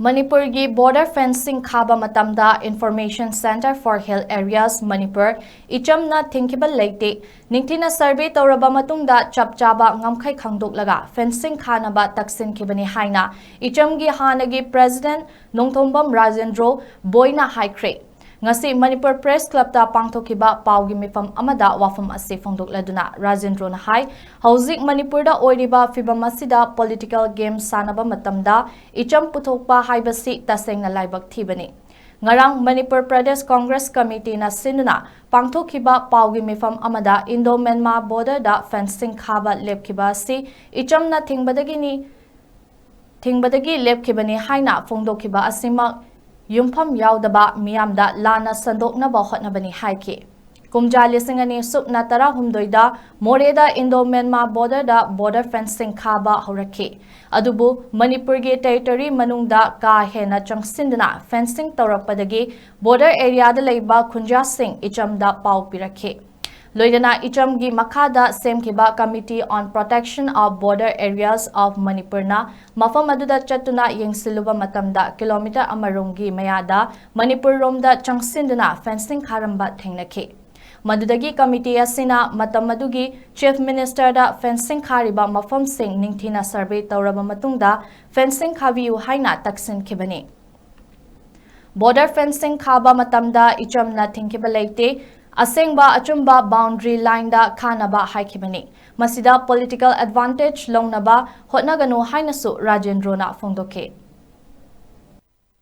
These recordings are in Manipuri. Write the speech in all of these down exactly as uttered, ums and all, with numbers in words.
ꯃꯅꯤꯄꯨꯔꯒꯤ border fencing ꯈꯥꯕ ꯃꯇꯝꯗ Information Centre for Hill Areas, Manipur, ꯏꯆꯝꯅ ꯊꯤꯡꯈꯤꯕ ꯂꯩꯇꯦ꯫ ꯅꯤꯡꯊꯤꯅ survey ꯇꯧꯔꯕ ꯃꯇꯨꯡꯗ ꯆꯞ ꯆꯥꯕ ꯉꯝꯈꯩ ꯈꯪꯗꯣꯛꯂꯒ fencing ꯈꯥꯅꯕ ꯇꯛꯁꯤꯟꯈꯤꯕꯅꯤ ꯍꯥꯏꯅ ꯏꯆꯝꯒꯤ ꯍꯥꯟꯅꯒꯤ president ꯅꯣꯡꯊꯣꯝꯕꯝ ꯔꯥꯖꯦꯟꯗ꯭ꯔꯣ ꯕꯣꯏꯅ ꯍꯥꯏꯈ꯭ꯔꯦ꯫ ꯉꯁꯤ ꯃꯅꯤꯄꯨꯔ Press Clubꯇ ꯄꯥꯡꯊꯣꯛꯈꯤꯕ ꯄꯥꯎꯒꯤ ꯃꯤꯐꯝ ꯑꯃꯗ ꯋꯥꯐꯝ ꯑꯁꯤ ꯐꯣꯡꯗꯣꯛꯂꯗꯨꯅ ꯔꯥꯖꯦꯟꯗ꯭ꯔꯣꯅ ꯍꯥꯏ, ꯍꯧꯖꯤꯛ ꯃꯅꯤꯄꯨꯔꯗ ꯑꯣꯏꯔꯤꯕ ꯐꯤꯚꯝ ꯑꯁꯤꯗ political game ꯁꯥꯟꯅꯕ ꯃꯇꯝꯗ ꯏꯆꯝ ꯄꯨꯊꯣꯛꯄ ꯍꯥꯏꯕꯁꯤ ꯇꯁꯦꯡꯅ ꯂꯥꯏꯕꯛ ꯊꯤꯕꯅꯤ꯫ ꯉꯔꯥꯡ ꯃꯅꯤꯄꯨꯔ Pradesh Congress Committeeꯅ ꯁꯤꯟꯗꯨꯅ ꯄꯥꯡꯊꯣꯛꯈꯤꯕ ꯄꯥꯎꯒꯤ ꯃꯤꯐꯝ ꯑꯃꯗ Indo-Myanmar borderꯗ fencing ꯈꯥꯕ ꯂꯦꯞꯈꯤꯕ ꯑꯁꯤ ꯏꯆꯝꯅ ꯊꯤꯡꯕꯗꯒꯤꯅꯤ, ꯊꯤꯡꯕꯗꯒꯤ ꯂꯦꯞꯈꯤꯕꯅꯤ ꯍꯥꯏꯅ ꯐꯣꯡꯗꯣꯛꯈꯤꯕ ꯑꯁꯤꯃꯛ ꯌꯨꯝꯐꯝ ꯌꯥꯎꯗꯕ ꯃꯤꯌꯥꯝꯗ ꯂꯥꯟꯅ ꯁꯟꯗꯣꯛꯅꯕ ꯍꯣꯠꯅꯕꯅꯤ ꯍꯥꯏꯈꯤ꯫ ꯀꯨꯝꯖꯥ ꯂꯤꯁꯤꯡ ꯑꯅꯤ ꯁꯨꯞꯅ ꯇꯔꯥꯍꯨꯝꯗꯣꯏꯗ ꯃꯣꯔꯦꯗ Indo-Myanmar borderꯗ border fencing ꯈꯥꯕ ꯍꯧꯔꯛꯈꯤ꯫ ꯑꯗꯨꯕꯨ ꯃꯅꯤꯄꯨꯔꯒꯤ territory ꯃꯅꯨꯡꯗ ꯀꯥ ꯍꯦꯟꯅ ꯆꯪꯁꯤꯟꯗꯨꯅ fencing ꯇꯧꯔꯛꯄꯗꯒꯤ border areaꯗ ꯂꯩꯕ ꯈꯨꯟꯖꯥꯁꯤꯡ ꯏꯆꯝꯗ ꯄꯥꯎ ꯄꯤꯔꯛꯈꯤ꯫ ꯂꯣꯏꯅꯅ ꯏꯆꯝꯒꯤ ꯃꯈꯥꯗ ꯁꯦꯝꯈꯤꯕ Committee on Protection of Border Areas of Manipurꯅ ꯃꯐꯝ ꯑꯗꯨꯗ ꯆꯠꯇꯨꯅ ꯌꯦꯡꯁꯤꯜꯂꯨꯕ ꯃꯇꯝꯗ kilometre ꯑꯃꯔꯣꯝꯒꯤ ꯃꯌꯥꯗ ꯃꯅꯤꯄꯨꯔ ꯔꯣꯝꯗ ꯆꯪꯁꯤꯟꯗꯨꯅ fencing ꯈꯥꯔꯝꯕ ꯊꯦꯡꯅꯈꯤ꯫ ꯃꯗꯨꯗꯒꯤ committee ꯑꯁꯤꯅ ꯃꯇꯝ ꯑꯗꯨꯒꯤ Chief Ministerꯗ fencing ꯈꯥꯔꯤꯕ ꯃꯐꯝꯁꯤꯡ ꯅꯤꯡꯊꯤꯅ survey ꯇꯧꯔꯕ ꯃꯇꯨꯡꯗ fencing ꯈꯥꯕꯤꯌꯨ ꯍꯥꯏꯅ ꯇꯛꯁꯤꯟꯈꯤꯕꯅꯤ꯫ Border fencing ꯈꯥꯕ ꯃꯇꯝꯗ ꯏꯆꯝꯅ ꯊꯤꯡꯈꯤꯕ ꯂꯩꯇꯦ꯫ ꯑꯁꯦꯡꯕ ꯑꯆꯨꯝꯕ boundary lineꯗ ꯈꯥꯅꯕ ꯍꯥꯏꯈꯤꯕꯅꯤ꯫ ꯃꯁꯤꯗ political advantage ꯂꯧꯅꯕ ꯍꯣꯠꯅꯒꯅꯨ ꯍꯥꯏꯅꯁꯨ ꯔꯥꯖꯦꯟꯗ꯭ꯔꯣꯅ ꯐꯣꯡꯗꯣꯛꯈꯤ꯫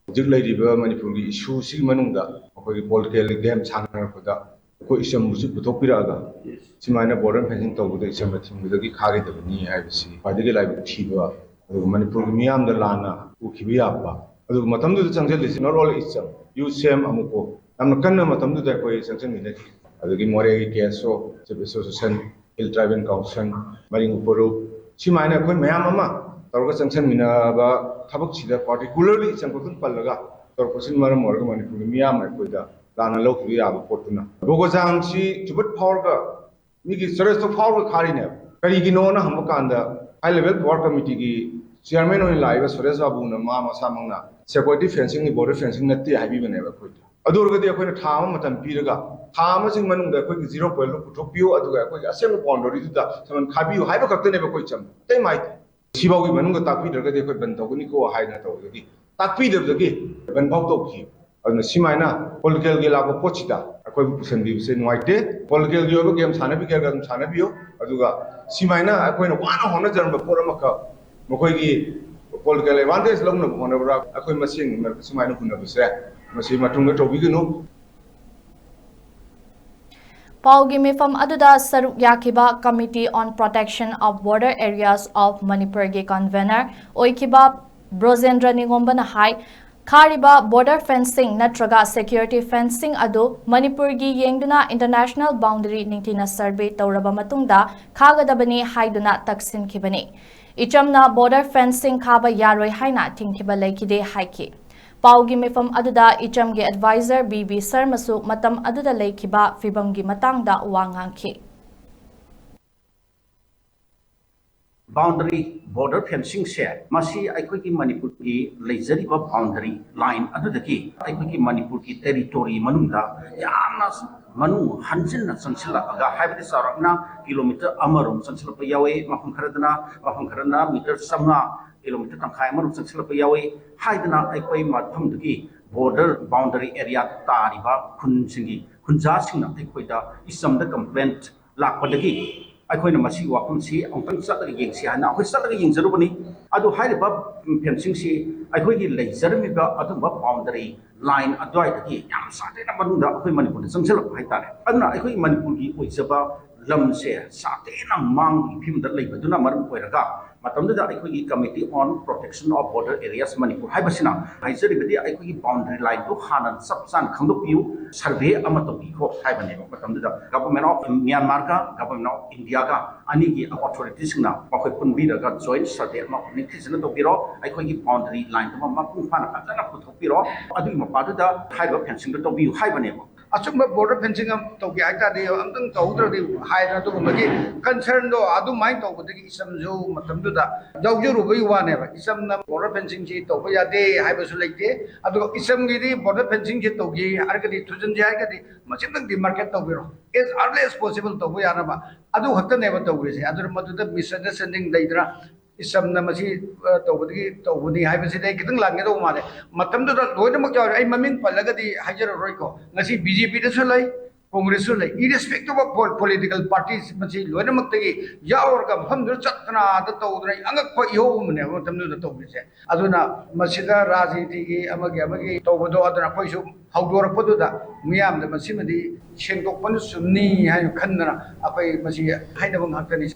ꯍꯧꯖꯤꯛ ꯂꯩꯔꯤꯕ ꯃꯅꯤꯄꯨꯔꯒꯤ issueꯁꯤꯒꯤ ꯃꯅꯨꯡꯗ ꯑꯩꯈꯣꯏꯒꯤ political game ꯁꯥꯟꯅꯔꯛꯄꯗ ꯑꯩꯈꯣꯏ ꯏꯆꯝꯕꯨꯁꯨ ꯄꯨꯊꯣꯛꯄꯤꯔꯛꯑꯒ ꯁꯨꯃꯥꯏꯅ border fencing ꯇꯧꯕꯗ ꯏꯆꯝꯅ ꯊꯤꯡꯕꯗꯒꯤ ꯈꯥꯒꯗꯕꯅꯤ ꯍꯥꯏꯕꯁꯤ ꯈ꯭ꯋꯥꯏꯗꯒꯤ ꯂꯥꯏꯕꯛ ꯊꯤꯕ, ꯑꯗꯨꯒ ꯃꯅꯤꯄꯨꯔꯒꯤ ꯃꯤꯌꯥꯝꯗ ꯂꯥꯟꯅ ꯎꯈꯤꯕ ꯌꯥꯕ, ꯑꯗꯨꯒ ꯃꯇꯝꯗꯨꯗ ꯆꯪꯁꯤꯜꯂꯤꯁꯤ not only ꯏꯆꯝ, ꯌꯨ ꯁꯦꯝ ꯑꯃꯨꯛꯀꯣ ꯌꯥꯝꯅ ꯀꯟꯅ ꯃꯇꯝꯗꯨꯗ ꯑꯩꯈꯣꯏ ꯆꯪꯁꯤꯟꯃꯤꯟꯅꯈꯤ꯫ ꯑꯗꯒꯤ ꯃꯣꯔꯦꯒꯤ KSO, Chief Association, Hill Tribal Council, ꯃꯔꯤꯡ ꯎꯄꯔꯨꯞ, ꯁꯤꯃꯥꯏꯅ ꯑꯩꯈꯣꯏ ꯃꯌꯥꯝ ꯑꯃ ꯇꯧꯔꯒ ꯆꯪꯁꯤꯟꯃꯤꯟꯅꯕ ꯊꯕꯛꯁꯤꯗ particularly ꯏꯆꯝ ꯈꯛꯇꯪ ꯄꯜꯂꯒ ꯇꯧꯔꯛꯄꯁꯤꯅ ꯃꯔꯝ ꯑꯣꯏꯔꯒ ꯃꯅꯤꯄꯨꯔꯒꯤ ꯃꯤꯌꯥꯝꯅ ꯑꯩꯈꯣꯏꯗ ꯂꯥꯟꯅ ꯂꯧꯈꯤꯕ ꯌꯥꯕ ꯄꯣꯠꯇꯨꯅ ꯕꯣꯒꯣꯖꯥꯡꯁꯤ ꯆꯨꯕꯠ ꯐꯥꯎꯔꯒ ꯃꯤꯒꯤ ꯆꯔꯁꯇꯣ ꯐꯥꯎꯔꯒ ꯈꯥꯔꯤꯅꯦꯕ꯫ ꯀꯔꯤꯒꯤꯅꯣꯅ ꯍꯪꯕ ꯀꯥꯟꯗ high level power committeeꯒꯤ ꯆꯤꯌꯔꯃꯦꯟ ꯑꯣꯏꯅ ꯂꯥꯛꯏꯕ ꯁꯨꯔꯦꯁ ꯕꯥꯕꯨꯅ ꯃꯥ ꯃꯁꯥꯃꯛꯅ ꯁꯦꯀ꯭ꯌꯨꯔꯤꯇꯤ ꯐꯦꯟꯁꯤꯡꯅꯤ, ꯕꯣꯔꯗꯔ ꯐꯦꯟꯁꯤꯡ ꯅꯠꯇꯦ ꯍꯥꯏꯕꯤꯕꯅꯦꯕ ꯑꯩꯈꯣꯏꯗ꯫ ꯑꯗꯨ ꯑꯣꯏꯔꯒꯗꯤ ꯑꯩꯈꯣꯏꯅ ꯊꯥ ꯑꯃ ꯃꯇꯝ ꯄꯤꯔꯒ ꯊꯥ ꯑꯃꯁꯤꯒꯤ ꯃꯅꯨꯡꯗ ꯑꯩꯈꯣꯏꯒꯤ ꯖꯤꯔꯣ ꯄꯣꯏꯟꯗꯨ ꯄꯨꯊꯣꯛꯄꯤꯌꯨ, ꯑꯗꯨꯒ ꯑꯩꯈꯣꯏꯒꯤ ꯑꯁꯦꯡꯕ ꯕꯥꯎꯟꯗꯔꯤꯗꯨꯗ ꯁꯃꯟ ꯈꯥꯕꯤꯌꯨ ꯍꯥꯏꯕ ꯈꯛꯇꯅꯦꯕ ꯑꯩꯈꯣꯏ ꯏꯆꯝ, ꯑꯇꯩ ꯃꯥꯏꯗꯤ꯫ ꯁꯤꯐꯥꯎꯒꯤ ꯃꯅꯨꯡꯗ ꯇꯥꯛꯄꯤꯗ꯭ꯔꯒꯗꯤ ꯑꯩꯈꯣꯏ ꯕꯟ ꯇꯧꯒꯅꯤꯀꯣ ꯍꯥꯏꯗꯅ ꯇꯧꯕꯗꯒꯤ, ꯇꯥꯛꯄꯤꯗꯕꯗꯒꯤ ꯕꯟ ꯐꯥꯎ ꯇꯧꯈꯤ꯫ ꯑꯗꯨꯅ ꯁꯤꯃꯥꯏꯅ ꯄꯣꯂꯤꯇꯤꯀꯦꯜꯒꯤ ꯂꯥꯛꯄ ꯄꯣꯠꯁꯤꯗ ꯑꯩꯈꯣꯏꯕꯨ ꯄꯨꯁꯟꯕꯤꯕꯁꯦ ꯅꯨꯡꯉꯥꯏꯇꯦ꯫ ꯄꯣꯂꯤꯇꯤꯀꯦꯜꯒꯤ ꯑꯣꯏꯕ ꯒꯦꯝ ꯁꯥꯟꯅꯕꯤꯒꯦꯔꯒ ꯑꯗꯨꯝ ꯁꯥꯟꯅꯕꯤꯌꯨ, ꯑꯗꯨꯒ ꯁꯤꯃꯥꯏꯅ ꯑꯩꯈꯣꯏꯅ ꯋꯥꯅ ꯍꯣꯠꯅꯖꯔꯝꯕ ꯄꯣꯠ ꯑꯃꯈꯛ ꯃꯈꯣꯏꯒꯤ ꯄꯣꯂꯤꯇꯤꯀꯦꯜ ꯑꯦꯗꯚꯥꯟꯇꯦꯖ ꯂꯧꯅꯕ ꯍꯣꯠꯅꯕ꯭ꯔꯥ, ꯑꯩꯈꯣꯏ ꯃꯁꯦꯟꯒꯤ ꯃꯔꯛꯇ ꯁꯨꯃꯥꯏꯅ ꯍꯨꯟꯅꯕꯁꯦ ꯃꯁꯤ ꯃꯇꯨꯡꯗ ꯇꯧꯕꯤꯒꯅꯨ꯫ ꯄꯥꯎꯒꯤ ꯃꯤꯐꯝ ꯑꯗꯨꯗ ꯁꯔꯨꯛ ꯌꯥꯈꯤꯕ Committee on Protection of Border Areas of Manipurꯒꯤ convener ꯑꯣꯏꯈꯤꯕ ꯕ꯭ꯔꯣꯖꯦꯟꯗ꯭ꯔ ꯅꯤꯉꯣꯝꯕꯅ ꯍꯥꯏ, ꯈꯥꯔꯤꯕ ꯕꯣꯔꯗꯔ ꯐꯦꯟꯁꯤꯡ ꯅꯠꯇ꯭ꯔꯒ ꯁꯦꯀ꯭ꯌꯨꯔꯤꯇꯤ ꯐꯦꯟꯁꯤꯡ ꯑꯗꯨ ꯃꯅꯤꯄꯨꯔꯒꯤ ꯌꯦꯡꯗꯨꯅ ꯏꯟꯇꯔꯅꯦꯁꯅꯦꯜ ꯕꯥꯎꯟꯗꯔꯤ ꯅꯤꯡꯊꯤꯅ ꯁꯔꯚꯦ ꯇꯧꯔꯕ ꯃꯇꯨꯡꯗ ꯈꯥꯒꯗꯕꯅꯤ ꯍꯥꯏꯗꯨꯅ ꯇꯛꯁꯤꯟꯈꯤꯕꯅꯤ꯫ ꯏꯆꯝꯅ ꯕꯣꯔꯗꯔ ꯐꯦꯟꯁꯤꯡ ꯈꯥꯕ ꯌꯥꯔꯣꯏ ꯍꯥꯏꯅ ꯊꯤꯡꯈꯤꯕ ꯂꯩꯈꯤꯗꯦ ꯍꯥꯏꯈꯤ꯫ ꯄꯥꯎꯒꯤ ꯃꯤꯐꯝ ꯑꯗꯨꯗ ꯏꯆꯝꯒꯤ ꯑꯦꯗꯚꯥꯏꯖꯔ ꯕꯤ ꯕꯤ ꯁꯔꯃꯁꯨ ꯃꯇꯝ ꯑꯗꯨꯗ ꯂꯩꯈꯤꯕ ꯐꯤꯚꯝꯒꯤ ꯃꯇꯥꯡꯗ ꯋꯥ ꯉꯥꯡꯈꯤ꯫ ꯕꯥꯎꯟꯗꯔꯤ, ꯕꯣꯔꯗꯔ ꯐꯦꯟꯁꯤꯡꯁꯦ ꯃꯁꯤ ꯑꯩꯈꯣꯏꯒꯤ ꯃꯅꯤꯄꯨꯔꯒꯤ ꯂꯩꯖꯔꯤꯕ ꯕꯥꯎꯟꯗꯔꯤ ꯂꯥꯏꯟ ꯑꯗꯨꯗꯒꯤ ꯑꯩꯈꯣꯏꯒꯤ ꯃꯅꯤꯄꯨꯔꯒꯤ ꯇꯦꯔꯤꯇꯣꯔꯤ ꯃꯅꯨꯡꯗ ꯌꯥꯝꯅ ꯃꯅꯨꯡ ꯍꯟꯖꯤꯟꯅ ꯆꯪꯁꯤꯜꯂꯛꯑꯒ, ꯍꯥꯏꯕꯗꯤ ꯆꯥꯎꯔꯥꯛꯅ ꯀꯤꯂꯣꯃꯤꯇꯔ ꯑꯃꯔꯣꯝ ꯆꯪꯁꯤꯜꯂꯛꯄ ꯌꯥꯎꯏ, ꯃꯐꯝ ꯈꯔꯗꯅ ꯃꯐꯝ ꯈꯔꯅ ꯃꯤꯇꯔ ꯆꯥꯝꯃꯉꯥ, ꯀꯤꯂꯣꯃꯤꯇꯔ ꯇꯪꯈꯥꯏ ꯑꯃꯔꯣꯝ ꯆꯪꯁꯤꯜꯂꯛꯄ ꯌꯥꯎꯏ ꯍꯥꯏꯗꯅ ꯑꯩꯈꯣꯏ ꯃꯐꯝꯗꯨꯒꯤ ꯕꯣꯔꯗꯔ ꯕꯥꯎꯟꯗꯔꯤ ꯑꯦꯔꯤꯌꯥꯗ ꯇꯥꯔꯤꯕ ꯈꯨꯟꯁꯤꯡꯒꯤ ꯈꯨꯟꯖꯥꯁꯤꯡꯅ ꯑꯩꯈꯣꯏꯗ ꯏꯆꯝꯗ ꯀꯝꯄ꯭ꯂꯦꯟ ꯂꯥꯛꯄꯗꯒꯤ ꯑꯩꯈꯣꯏꯅ ꯃꯁꯤꯒꯤ ꯋꯥꯐꯝꯁꯤ ꯑꯃꯨꯛꯇꯪ ꯆꯠꯂꯒ ꯌꯦꯡꯁꯤ ꯍꯥꯏꯅ ꯑꯩꯈꯣꯏ ꯆꯠꯂꯒ ꯌꯦꯡꯖꯔꯨꯕꯅꯤ꯫ ꯑꯗꯨ ꯍꯥꯏꯔꯤꯕ ꯐꯦꯟꯁꯤꯡꯁꯤ ꯑꯩꯈꯣꯏꯒꯤ ꯂꯩꯖꯔꯝꯃꯤꯕ ꯑꯗꯨꯝꯕ ꯕꯥꯎꯟꯗꯔꯤ ꯂꯥꯏꯟ ꯑꯗꯨꯋꯥꯏꯗꯒꯤ ꯌꯥꯝ ꯁꯥꯊꯤꯅ ꯃꯅꯨꯡꯗ ꯑꯩꯈꯣꯏ ꯃꯅꯤꯄꯨꯔꯗ ꯆꯪꯁꯤꯜꯂꯛꯄ ꯍꯥꯏꯇꯥꯔꯦ꯫ ꯑꯗꯨꯅ ꯑꯩꯈꯣꯏ ꯃꯅꯤꯄꯨꯔꯒꯤ ꯑꯣꯏꯖꯕ ꯂꯝꯁꯦ ꯁꯥꯊꯤꯅ ꯃꯥꯡꯕꯒꯤ ꯐꯤꯕꯝꯗ ꯂꯩꯕꯗꯨꯅ ꯃꯔꯝ ꯑꯣꯏꯔꯒ ꯃꯇꯝꯗꯨꯗ ꯑꯩꯈꯣꯏꯒꯤ Committee on Protection of Border Areas Manipur ꯍꯥꯏꯕꯁꯤꯅ ꯍꯥꯏꯖꯔꯤꯕꯗꯤ ꯑꯩꯈꯣꯏꯒꯤ ꯕꯥꯎꯟꯗꯔꯤ ꯂꯥꯏꯟꯗꯨ ꯍꯥꯟꯅ ꯆꯞ ꯆꯥꯅ ꯈꯪꯗꯣꯛꯄꯤꯌꯨ, ꯁꯔꯚꯦ ꯑꯃ ꯇꯧꯕꯤꯈꯣ ꯍꯥꯏꯕꯅꯦꯕ꯫ ꯃꯇꯝꯗꯨꯗ Government of Myanmarꯒ Government of Indiaꯒ ꯑꯅꯤꯒꯤ ꯑꯣꯊꯣꯔꯤꯇꯤꯁꯤꯡꯅ ꯃꯈꯣꯏ ꯄꯨꯟꯕꯤꯔꯒ ꯖꯣꯏꯟ ꯁꯔꯚꯦ ꯑꯃ ꯅꯤꯡꯊꯤꯖꯅ ꯇꯧꯕꯤꯔꯣ, ꯑꯩꯈꯣꯏꯒꯤ ꯕꯥꯎꯟꯗꯔꯤ ꯂꯥꯏꯟꯗꯨꯃ ꯃꯄꯨꯡ ꯐꯥꯅ ꯐꯖꯅ ꯄꯨꯊꯣꯛꯄꯤꯔꯣ꯫ ꯑꯗꯨꯒꯤ ꯃꯄꯥꯗꯨꯗ ꯍꯥꯏꯔꯤꯕ ꯐꯦꯟꯁꯤꯡꯗꯨ ꯇꯧꯕꯤꯌꯨ ꯍꯥꯏꯕꯅꯦꯕ꯫ ꯑꯆꯨꯝꯕ border fencing ꯑꯃ ꯇꯧꯒꯦ ꯍꯥꯏꯇꯥꯔꯗꯤ ꯑꯝꯇꯪ ꯇꯧꯍꯧꯗ꯭ꯔꯗꯤ ꯍꯥꯏꯗꯅ ꯑꯗꯨꯒꯨꯝꯕꯒꯤ concernꯗꯣ ꯑꯗꯨꯃꯥꯏꯅ ꯇꯧꯕꯗꯒꯤ ꯏꯆꯝꯁꯨ ꯃꯇꯝꯗꯨꯗ ꯌꯥꯎꯖꯔꯨꯕꯒꯤ ꯋꯥꯅꯦꯕ꯫ ꯏꯆꯝꯅ border fencingꯁꯤ ꯇꯧꯕ ꯌꯥꯗꯦ ꯍꯥꯏꯕꯁꯨ ꯂꯩꯇꯦ꯫ ꯑꯗꯨꯒ ꯏꯆꯝꯒꯤꯗꯤ border fencingꯁꯤ ꯇꯧꯒꯦ ꯍꯥꯏꯔꯒꯗꯤ, ꯊꯨꯖꯤꯟꯁꯦ ꯍꯥꯏꯔꯒꯗꯤ ꯃꯁꯤꯇꯪ demarcate ꯇꯧꯕꯤꯔꯣ, as early as possible ꯇꯧꯕ ꯌꯥꯅꯕ꯫ ꯑꯗꯨ ꯈꯛꯇꯅꯦꯕ ꯇꯧꯔꯤꯁꯦ꯫ ꯑꯗꯨꯅ ꯃꯗꯨꯗ misunderstanding ꯂꯩꯗꯅ ꯏꯆꯝꯅ ꯃꯁꯤ, ꯑ, ꯇꯧꯕꯗꯒꯤ ꯇꯧꯕꯅꯤ ꯍꯥꯏꯕꯁꯤꯗꯤ ꯑꯩ ꯈꯤꯇꯪ ꯂꯥꯟꯒꯗꯧꯕ ꯃꯥꯜꯂꯦ꯫ ꯃꯇꯝꯗꯨꯗ ꯂꯣꯏꯅꯃꯛ ꯌꯥꯎꯔꯦ꯫ ꯑꯩ ꯃꯃꯤꯡ ꯄꯜꯂꯒꯗꯤ ꯍꯥꯏꯖꯔꯔꯣꯏꯀꯣ꯫ ꯉꯁꯤ BJPꯗꯁꯨ ꯂꯩ, Congressꯁꯨ ꯂꯩ, irrespective of pol-, political parties, ꯃꯁꯤ ꯂꯣꯏꯅꯃꯛꯇꯒꯤ ꯌꯥꯎꯔꯒ ꯃꯐꯝꯗꯨꯗ ꯆꯠꯇꯅ ꯑꯥꯗ ꯇꯧꯗꯅ ꯑꯩ ꯑꯉꯛꯄ ꯏꯍꯧ ꯑꯃꯅꯦꯕ ꯃꯇꯝꯗꯨꯗ ꯇꯧꯔꯤꯁꯦ꯫ ꯑꯗꯨꯅ ꯃꯁꯤꯗ ꯔꯥꯖꯅꯤꯇꯤꯒꯤ ꯑꯃꯒꯤ ꯑꯃꯒꯤ ꯇꯧꯕꯗꯣ, ꯑꯗꯨꯅ ꯑꯩꯈꯣꯏꯁꯨ ꯍꯧꯗꯣꯔꯛꯄꯗꯨꯗ ꯃꯤꯌꯥꯝꯗ ꯃꯁꯤꯃꯗꯤ ꯁꯦꯡꯗꯣꯛꯄꯅ ꯆꯨꯝꯅꯤ ꯍꯥꯏꯅ ꯈꯟꯗꯅ ꯑꯩꯈꯣꯏ ꯃꯁꯤ ꯍꯥꯏꯅꯕ ꯉꯥꯛꯇꯅꯤ꯫